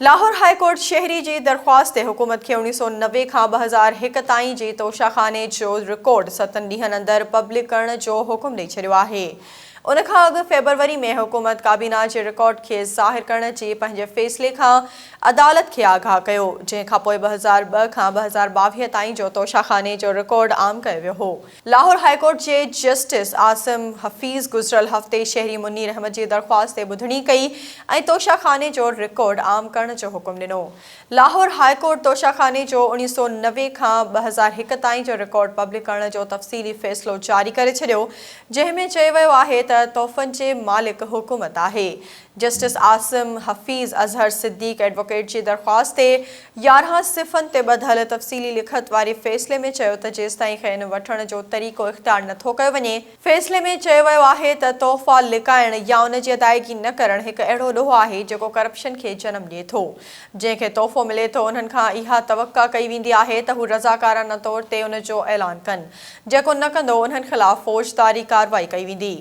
Lahore high court شهري جي درخواست تي حڪومت کي 1990 کان 2001 تائين جي توشاخاني جو رڪارڊ ستن ڏينهن اندر پبلڪ ڪرڻ جو حڪم ڏئي ڇڏيو آهي. ان کان اڳ فيبروري ۾ حڪومت ڪابينا جي رڪارڊ کي ظاهر ڪرڻ جي پنهنجي فيصلي کان عدالت کي آگاهه ڪيو، جنهن کانپوء 2002 کان 2022 تائين جو توشاخاني جو رڪارڊ عام ڪيو ويو هو. لاهور هاء ڪورٽ جي جسٽس عاصم حفيظ گذريل هفتي شهري منير احمد جي درخواست تي ٻڌڻي ڪئي ۽ توشا خاني جو رڪارڊ عام ڪرڻ جو حڪم ڏنو. لاهور هاء ڪورٽ توشا خاني جو 1990 کان 2001 تائين جو رڪارڊ پبلڪ ڪرڻ جو تفصيلي فيصلو جاري ڪري ڇڏيو، جنهن ۾ چيو ويو آهي ته تحفن جي مالڪ حڪومت آهي. جسٽس عاصم حفيظ اظهر صديق ايڊووڪيٽ جي درخواست تي 11 صفحن تي ٻڌل تفصيلي لکت واري فيصلي ۾ چيو ته جيستائين کين وٺڻ جو طريقو اختيار نٿو ڪيو وڃي، فيصلي ۾ چيو ويو آهي ته تحفا لڪائڻ يا ان جي ادائيگي نه ڪرڻ هڪ اهڙو ڏوهه آهي جيڪو ڪرپشن کي جنم ڏئي ٿو. جنهن کي تحفو ملي ٿو انهن کان اها توقع ڪئي ويندي آهي ته هو رضاڪارانه طور تي ان جو اعلان ڪن، جيڪو نه ڪندو انهن خلاف فوجداري ڪارروائي ڪئي ويندي.